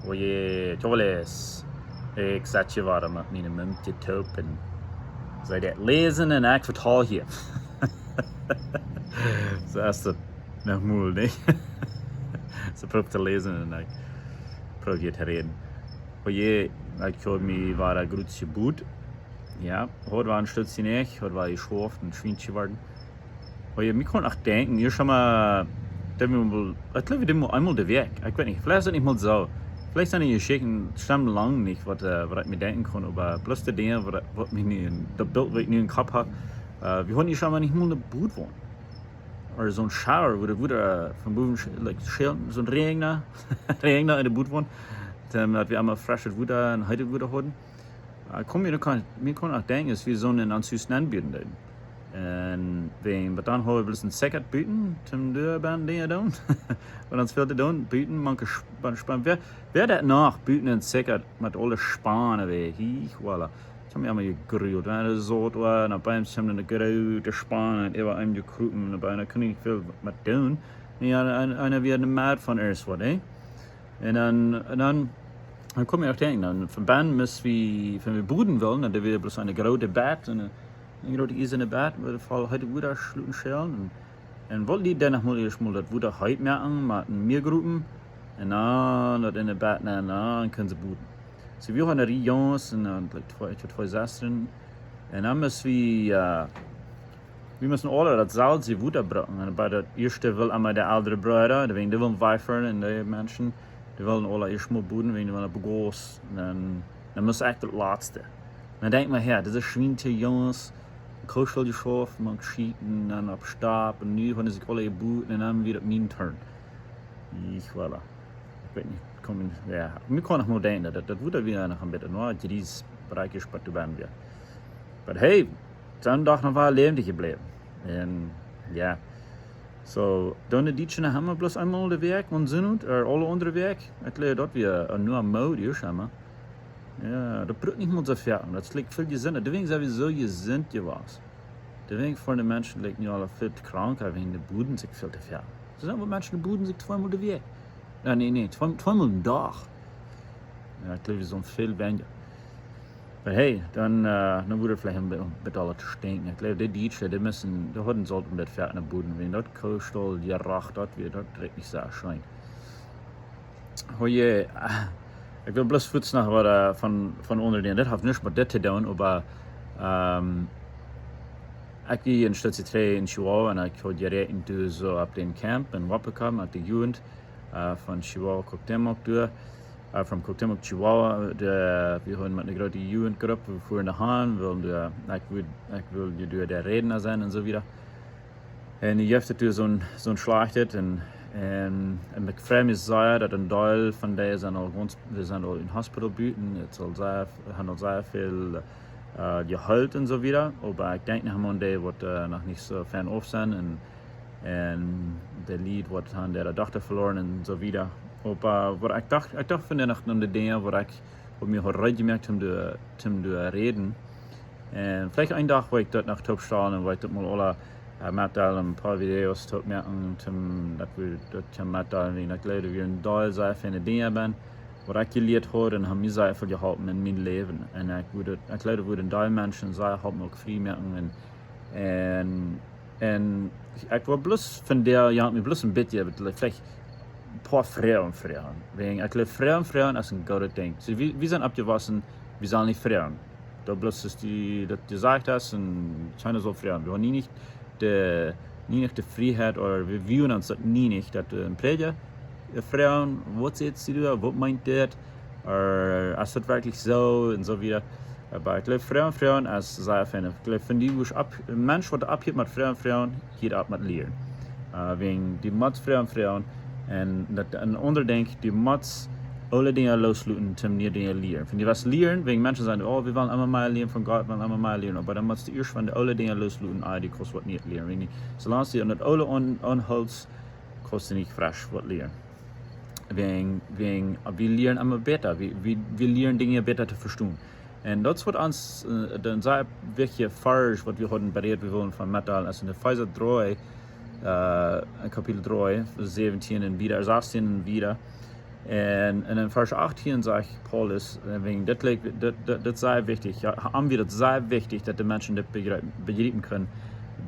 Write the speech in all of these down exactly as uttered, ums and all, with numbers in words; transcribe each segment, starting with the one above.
Oje, Joveles. Ekj sat hia wada met miene Mumkje toop un see deit läsen un ekj vetal hia. Soo es daut noch mol, nich? See proowt to läsen un ekj proow hia to räden. Oje, ekj haud mie wada groots jebut. Jo, haud wada een Stootje, nich? Haud wada jeschauft un schwiensch jeworden. Oba jo, mie kaun uk denkjen, hia schon mol, daut wie mol, ekj jleew, wie doonen mol eemol de Wäakj. Ekj weet nich, veleicht es daut nich mol soo. Veleicht sent dee Jeschichten, stemmen lang nich, waut, äh, waut ekj mie denkjen kaun, oba bloos de Dinja, waut, waut mie nu en, daut Bilt, waut ekj nu em Kopp hab. Äh, wie hauden hia schon mol nich mol eene Bud wonen. Ooda soon Shower, wua daut Wota, äh, von bowen, sch-, like, schälen, soon Räajna, Räajna enne Bud wonen. Dan, daut wie emma freschet Wota un heetet Wota hauden. Äh, kaun mie noch, mie kaun uk denkjen, aus wie soon en ons Hus nenbuen deeden. Un wie, oba dan hauden wie bloos een Sekat buten, toom doa bie Dinja doonen. Waut ons fält to doonen, buten, mank Sp-, mank Spaun. Wäa, wäa daut noch, buten een Sekat met aule Spaun, wie, hie, voilà. Ekj hab mie emma jegrult, wan et soo wia, un opp eemol kjeem eene groote Span un äwa mie jekropen, un opp eemol kunn ekj nich väl met doonen. Un jo, eena, eena wia enne Medd von irjentwaut, hä? Un dan, un dan, dan kaun mie uk denkjen, dan von buten must wie, wan wie buden wullen, dan deed wie bloos een grootet Bad, een, een grootet iesnet Bad, met voll heet Wota schloten schälen. Un, un waut leet dan noch mol ieescht mol daut Wota heet moaken, met een Mea gropen. Un dan daut enne Bad, un dan kunnen see buden. Soo, wie hauden dree Junges un dan, like, twee, twee Sestren. Un dan must wie, äh, wie musten aule daut selwje Wota brucken. Un bie daut ieeschte wull emma de eldre Brooda, dee wullen, dee wullen weifern un dee Menschen, dee wullen aule ieescht mol buden, wäajen dee wullen opp Gauss. Un dan, dan must ekj daut latste. Dan denkj ekj mie, jo, dise schwienje Junges, Koschel jeschauft, mank Schieten, dan opp Stap, un nu haben see sikj aule jebut, un dan wia daut mien Turn. Ekj, voilà. Ekj weet nich, kaun, jo, mie kaun noch mol denkjen, daut, daut Wota wia noch een bät, nu, dee es brakjes, waut doa bie wia. Oba hey, sent doch noch waut läwendich jebläwen. Un, jo. Soo, dan de Dietsche haben bloos eemol de Wäakj, un sent, äh, aule aundre Wäakj. Ekj jleew, daut wia, äh, nu aum Moot, hia schon mol. Jo, daut brukt nich mol soo väl. Daut es, like, väl jesunta. Doawäajen sent wie soo jesunt jewast. Doawäajen fa de Menschen, like, nu aule väl kranka, wäajen dee buden sikj väl to väl. Doa sent waut Menschen, dee buden sikj tweemol de Wäakj. Jo, nä, nä, twee, tweemol dän Dach. Jo, ekj jleew, wie sent väl weinja. Oba hey, dan, äh, dan wudd et veleicht een bät, een bät aula to stinkjen. Ekj jleew, dee Dietsche, dee musten, dee hauden sult een bät väl aun de Buden, wäajen daut Koschel, jo, rach, daut wia, daut rieekjt nich soo scheen. Oje, ekj well bloos fuaz noch waut, äh, von, von unja dän. Daut haft nuscht met dit to doonen, oba, ähm, ekj wia een Stootje trigj en Chihuahua un ekj haud jeräakjent doa soo opp dän Camp en Wappekam, opp de Jugend, äh, von Chihuahua Cuauhtémoc doa, äh, from Cuauhtémoc, Chihuahua, de, wie hauden met eene groote Jugendgrupp, wie fuaren doa han, wullen doa, ekj wull, ekj wull doa de Rädna sennen un soo wieda. Un ekj jeef daut doa soon, soon schlajchtet un, un, un ekj frei mie sea, daut een Deel von dee sent aul gaunz, dee sent aul em Hospital buten. Et saul sea, haben aul sea väl, äh, jeheelt un soo wieda. Oba ekj denkj noch aun dee, waut, äh, noch nich soo wiet auf sent un, un de Lied, waut han äare Dochta veloaren un soo wieda. Oba waut ekj docht, ekj docht von dee noch aun de Dinja, waut ekj opp mie haud reed jemoakt, om doa, om doa to räden. Un veleicht een Dach woa ekj daut noch toopstalen un woa ekj daut mol aula, äh, met aul een poa Videos toopmoaken, om daut wie daut kjennen metdeelen, wiels ekj jleew, wie een Deel sea feine Dinja haben, waut ekj jelieet haud un haben mie sea väl jeholpen en mien Läwen. Un ekj wudd, ekj jleew, wudd een Deel Menschen sea holpen uk frie moaken un, un, un ekj wull bloos von dee, jo, mie bloos een bät, veleicht een poa Froagen froagen. Wäajen ekj jleew, Froagen, Froagen es een goodet Dinkj. Soo, wie, wie sent oppjewossen, wie sellen nich froagen. Daut bloos es dee, daut jesajcht es, un kjeena saul froagen. Wie haben nie nich de, nie nich de Frieheit, ooda wie, wie wellen ons daut nie nich, daut wie een Prädja, äh, froagen, waut sajcht see doa, waut meent dit, ooda es daut werkjlich soo, un soo wieda. Oba ekj jleew, Froagen, Froagen es sea fein. Ekj jleew, von dee, wua opp, een Mensch, waut opphilt met Froagen, Froagen, hilt opp met lieren. Äh, wäajen dee mott Froagen, Froagen, un daut een aundret Dinkj, dee mott aule Dinja loosloten, om niee Dinja lieren. Wan dee waut lieren, wäajen Menschen sajen, oh, wie wellen emma mea lieren von Gott, wie wellen emma mea lieren. Oba dan motst du ieescht von de aule Dinja loosloten, ea du kaust waut Nieet lieren. Wan dee, soo lang aus du aun daut Oole aun, aunholst, kaust du nich fresch waut lieren. Wäajen, wäajen, wie lieren emma bäta. Wie, wie, wie lieren Dinja bäta to vestonen. Un daut es waut ons, äh, dan sea wichtje Varsch, waut wie hauden bereed, wie wullen von metdeelen, aus en Efeesa dree, äh, en Kapitel dree, säwentieen un wieda, sastieen un wieda. Un, un en Varsch achtieen sajcht Paulus, äh, wäajen dit, dit, dit, dit es sea wichtich, jo, am wia daut sea wichtich, daut de Menschen dit bejriepen, bejriepen kunnen.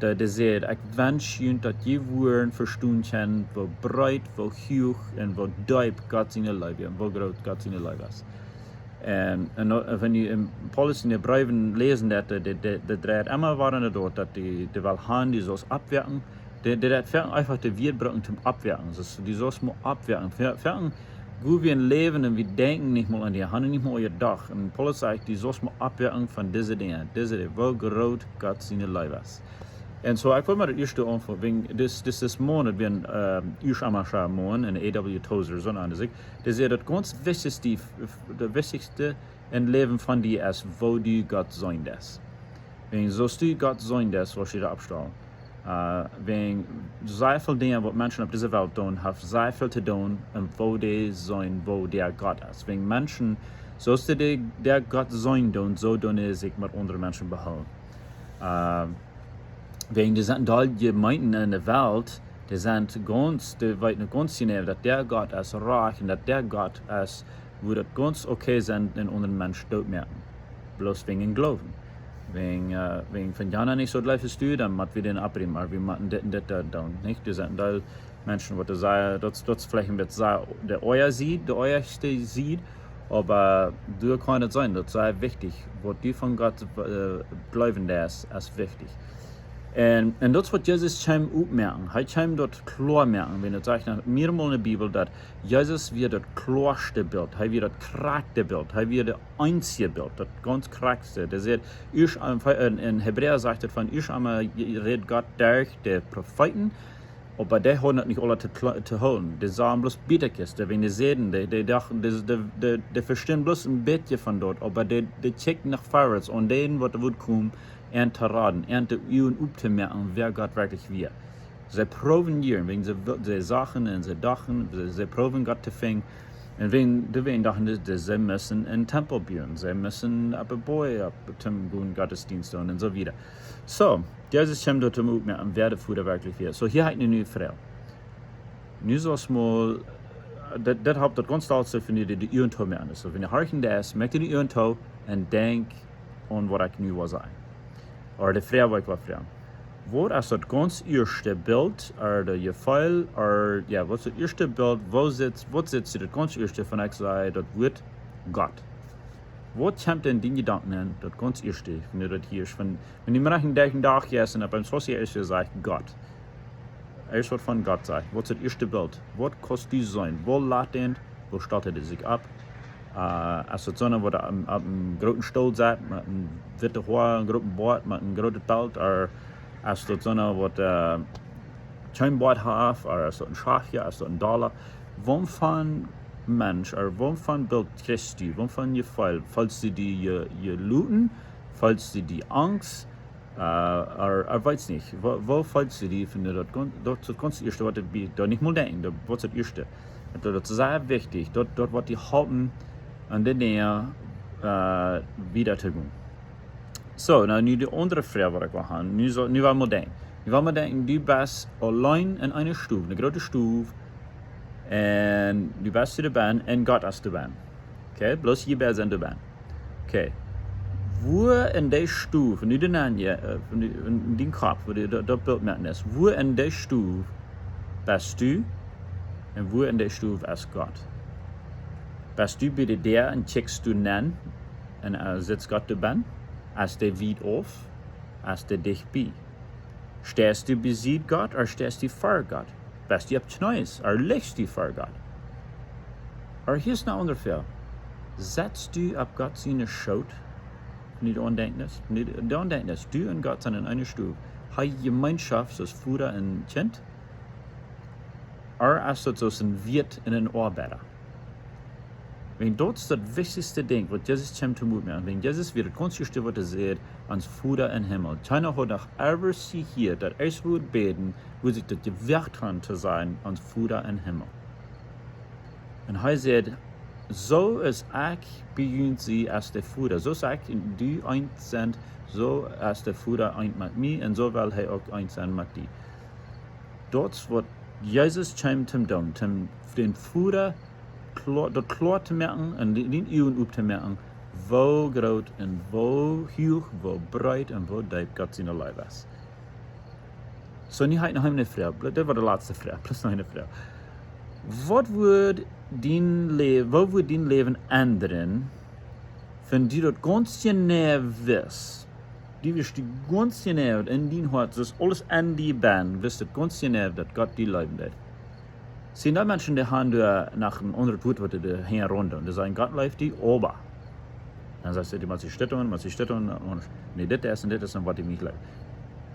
Daut hee säd: "Ekj wensch junt, daut jie wudden vestonen kjennen, woo breet, woo huach un woo deep Gott siene Leew un woo groot Gott siene Leew es." Un, un, wan jie en Paulus siene Breewen läsen, daut, daut, daut, daut dreit emma wada no daut, daut dee, dee well han, dee saust oppwakjen. Dee, dee deit foaken eefach de Wieed brucken toom oppwakjen. Daut dee saust mau oppwakjen. Foa-, foaken, woo wie läwen un wie denkjen nich mol aun dee, han nich mol jedocht. Un Paulus sajcht, dee saust mau oppwakjen von dise Dinja. Dise Dinja, woo groot Gott siene Leew es. Un soo, ekj well mau daut ieeschte aunfangen, wäajen, dis, dis, dis Moonat, wie en, ähm, ieescht emma scha Moonat, en A W Tozer, soo nand hee sikj. Dee säd, daut gaunz wichtichste, daut wichtichste em Läwen von die es, woo du Gott seenen deist. Wäajen soo aus du Gott seenen deist, waut jie doa oppstalen. Äh, wäajen sea väl Dinja, waut Menschen opp dise Welt doonen, haft sea väl to doonen, un woo dee seenen, woo dee Gott es. Wäajen Menschen, soo aus dee, dee Gott seenen doonen, soo doonen dee sikj met aundre Menschen behoolen. Äh, wäajen dee sent doa Jemeenten en de Welt, dee sent gaunz, dee weeten gaunz jeneiw, daut dee Gott es rajcht un daut dee Gott es, woo daut gaunz okay sent, en aundren Mensch doot moaken. Bloos wäajen Gloowen. Wäajen, äh, wäajen wan jana nich soo jleeft aus du, dan mott wie dän oppriemen, oba wie motten dit un dit, daut doonen, nich? Doa sent doa Menschen, waut dee sajen, daut, daut es veleicht een bät sea, de oaje Sied, de oaje Sied, oba doa kaun et sennen, daut es sea wichtich. Waut du von Gott, äh, jleewen deist, es wichtich. Un, un daut es waut Jesus kjeem oppmoaken. Hee kjeem daut kloa moaken. Wan et sajcht, nu, mearemol en de Bibel, daut Jesus wia daut kloaschte Bilt. Hee wia daut krakjte Bilt. Hee wia daut eensje Bilt. Daut gaunz krakjtste. Dee sajcht, ieescht aun, en, en Hebräa sajcht et von, ieescht emol rät Gott derch de Profeeten, oba dee hauden daut nich aula to kla-, to hoolen. Dee sagen bloos Bätjes, dee wan dee säden, dee, dee dochten, dee, dee, dee, dee vestunden bloos een bät von daut, oba dee, dee kjikjten no verwoats, aun dän, waut doa wudd komen, an to raden, an de Uagen opptomoaken, wäa Gott werkjlich wia. See proowen hia, wäajen see, see sagen un see dochten, see, see proowen Gott to finjen. Un wäajen, doawäajen dochten see, see musten een Tempel buen, see musten opp een Boajch, opp, toom gonen Gottesdienst doonen un soo wieda. Soo, Jesus kjeem doa toom oppmoaken, wäa de Voda werkjlich wia. Soo, hia hab ekj nu, nu Froag. Nu soo aus mol, äh, daut, daut halpt daut gaunz doll, soo wan du de, de Uagen toomoakst. Soo, wan du horchen deist, moak die de Uagen too un denkj aun waut ekj nu well sajen. Ooda de Froag, waut ekj well froagen. Waut es daut gaunz ieeschte Bilt, ooda de Jefeel, ooda, jo, waut es daut ieeschte Bilt, woo sitt, waut sitt die daut gaunz ieeschte, wan ekj saj daut Wuat Gott? Waut kjemt en diene Jedanken en, daut gaunz ieeschte, wan du daut hieescht, wan, wan du mol een Dach, een Dach hieescht un opp eemol es, es, sajcht Gott. Ieescht waut von Gott sajcht, waut es daut ieeschte Bilt? Waut kaust du seenen? Woo lat et? Woo stalt hee sikj opp? Äh, es daut soona, waut opp, opp een grooten Stool sitt, met een witten Hoad, een grooten Boat, met een grootet Belt, ooda es daut soona, waut, äh, kjeen Boat haft, ooda es daut een Schachja, es daut een Dolla? Waut von Mensch, ooda waut von Bilt kjrichst du? Waut von Jefeel? Feelst du die je-, jeloten? Feelst du die Angst? Äh, ooda, ooda weetst nich, woo, woo feelst du die, wan du daut gaun-, daut, daut gaunz ieeschte, waut du bie, doa nich mol denkjen, daut, waut es daut ieeschte? Daut, daut es sea wichtich, daut, daut woat die halpen, aun de Dinja, äh, wieda to gonen. Soo, nu, nu de aundre Froag, waut ekj well han. Nu soo, nu well wie mol denkjen. Nu well wie mol denkjen, du best auleen en eene Stow, eene groote Stow, un du best doa bennen, un Gott es doa bennen. Okay, bloos jie beid sent doa bennen. Okay. Wua en dee Stow, wan du doa nenn, jo, äh, wan du, en dien Kopp, wua du daut, daut Bilt moaken deist, wua en dee Stow best du un wua en dee Stow es Gott? Best du bie de Däa un kjikjst du nenn un, äh, sitt Gott doa bennen? Es dee wiet auf? Es dee dicht bie? Steist du besied Gott, ooda steist du ver Gott? Best du opp Kjnees, ooda lichst du ver Gott? Ooda hia es eene aundre Froag. Settst du opp Gott sienen Schoot? Wan du doaraun denkjst, wan du doaraun denkjst, du un Gott sent en eene Stow. Hab jie Jemeenschoft soo aus Voda un Kjint? Ooda es daut soo aus een Wirt un een Oabeida? Wäajen daut es daut wichtichste Dinkj, waut Jesus kjemt toom Moot moaken. Wäajen Jesus wia daut gaunz ieeschte, waut hee säd, ons Voda em Himmel. Kjeena haud noch ever jehieet, daut eena wudd bäden, woo sikj daut jewoacht haud to sajen, ons Voda em Himmel. Un hee säd, soo aus ekj bie junt sie aus de Voda, soo aus ekj un du eent sent, soo es de Voda eent met mie, un soo well hee uk eent sennen met die. Daut es waut Jesus kjeem toom doonen, toom dän Voda kloa, daut kloa to moaken un dee, dee Uagen opptomoaken, woo groot un woo huach, woo breet un woo deep Gott siene Leew es. Soo, nu hab ekj noch eene Froag. Dit woat de latste Froag, bloos noch eene Froag. Waut wudd dien Läwen, waut wudd dien Läwen endren, wan du daut gaunz jeneiw wist? Du wist gaunz jeneiw en dien Hoat, daut aules en die bennen, wist daut gaunz jeneiw, daut Gott die leewen deed. Sent doa Menschen, dee gonen doa no een aundret Wuat, waut dee doa hinjaraun doonen. Dee sajen: "Gott leeft die, oba." Dan sajcht see: "Du motst die Städ doonen, motst die Städ doonen, un nä, dit es un dit es un waut die nich leeft."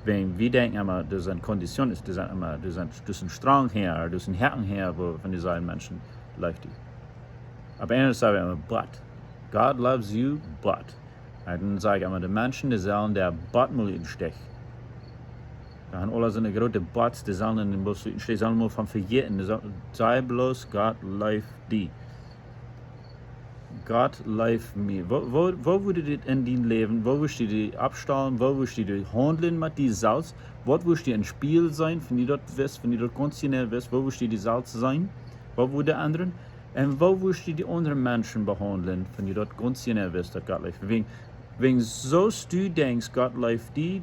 Wan wie denkjen emma, daut sent Condiciones, daut sent emma, daut sent, daut sent Strangen hia, daut sent Häaken hia, wua, wan dee sajen: "Menschen leeft die." Oba eendoont saj wie emma: "But God loves you, but." Un dan saj ekj emma: "De Menschen, dee sellen daut but mol utstechen." Dan haben aule soone groote buts, dee sellen en dän Busch utstechen, sellen mol von vejäten. Dee sellen, saj bloos: Gott leeft die. Gott leeft mie. Woo, woo, woo wudd dit en dien Läwen, woo wurscht du die oppstalen, woo wurscht du haundlen met die selfst? Waut wurscht du een Spieejel sennen, wan du daut wist, wan du daut gaunz jeneiw wist, woo wurscht du die selfst sennen? Waut wudd daut endren? Un woo wurscht du dee aundre Menschen behaundlen, wan du daut gaunz jeneiw wist, daut Gott leeft? Wan, wan soo aus du denkjst, Gott leeft die,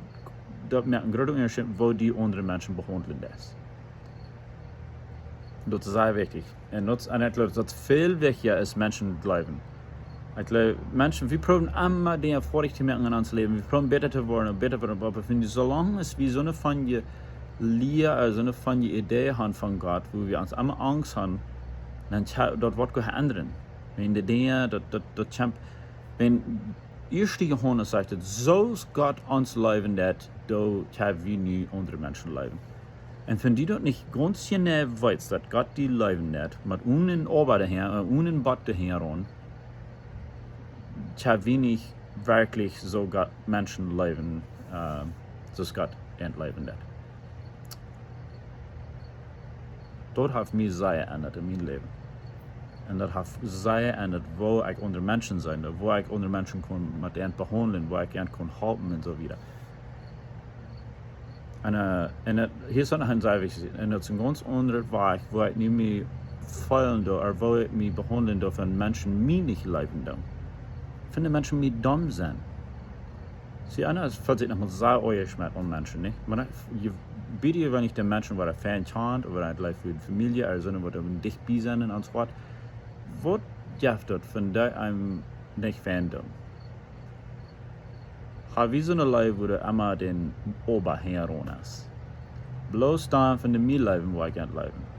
daut moakt een grooten Unjascheet, woo du aundre Menschen behaundlen deist. Daut es sea wichtich. Un daut, un ekj gleew, daut väl wichtja es, Menschen leewen. Ekj gleew, Menschen, wie proowen emma Dinja foadich to moaken en ons Läwen. Wie proowen bäta to woaren un bäta to woaren. Oba wan wie, soo lang aus wie soone von je Lia, aulsoo soone von je Idee haben von Gott, wua wie ons emma Angst haben, dan kje-, daut woat goa endren. Wan de Dinja, daut, daut, daut kjemt, wan ieeschte Johanes sajcht daut: "Soo aus Gott ons leewen deed, soo kjenn wie nu aundre Menschen leewen." Un wan du daut nich gaunz jeneiw weetst, daut Gott die leewen deed, met onen oba doahinja, un onen but doahinja aun, kjenn wie nich werkjlich soo Gott Menschen leewen, äh, soo aus Gott an leewen deed. Daut haft mie sea jeendat en mien Läwen. Un daut haft sea jeendat, woo ekj aundre Menschen seenen doo, woo ekj aundre Menschen kunn met an behaundlen, woo ekj an kunn halpen un soo wieda. Un, äh, un daut, hia es noch een sea wichtja, un daut es een gaunz aundret Wajch, woo ekj nu mie feelen doo, ooda woo ekj mie behaundlen doo, wan Menschen mie nich leewen doonen. Wan de Menschen mie domm sennen. See, eena es, felt sikj noch mol sea oajch met aundre Menschen, nä? Oba dan, je, bie dee, wan ekj de Menschen, waut ekj fein kjan, ooda ekj leew fa de Famielje, aulsoo soone, waut doa dicht bie sent un soo waut, waut jeft daut, wan dee eenem nich fein doonen? Hab wie soone Leew, wua doa emma een oba hinjaraun es? Bloos dan, wan dee mie leewen, wua ekj an leewen.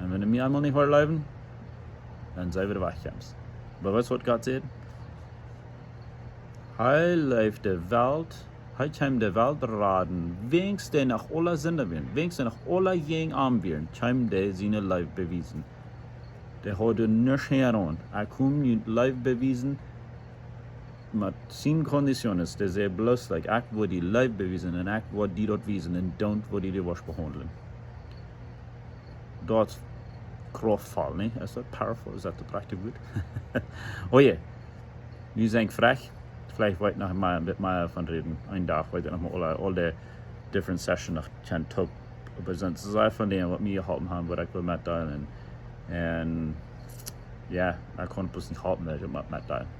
Un wan dee mie eemol nich wellen leewen, dan sent wie wajch. Oba weetst, waut Gott sajcht? Hee leeft de Welt, hee kjeem de Welt raden, wiels dee noch aule Sinda wieren, wiels dee noch aule jäajen am wieren, kjeem dee siene Leew bewiesen. Dee haud nuscht hinjaraun. Hee kjeem nu Leew bewiesen, met siene Condiciones, dee säd bloos, like: "Ekj woa die Leew bewiesen un ekj woa die daut wiesen un don't woa die, die woascht behaundlen." Daut es krauftvoll, nä? Es daut powerful? Es daut daut rajchte Wuat? Oh je. Nu sie ekj frech. Veleicht woa ekj noch mol een bät mea von räden. Een Dach woa ekj noch mol aule, aule different sessions noch kjennen toop. Oba daut sent sea väl Dinja, waut mie jeholpen haben, waut ekj well metdeelen. Un, un jo, ekj kaun bloos nich halpen, waut ekj well metdeelen.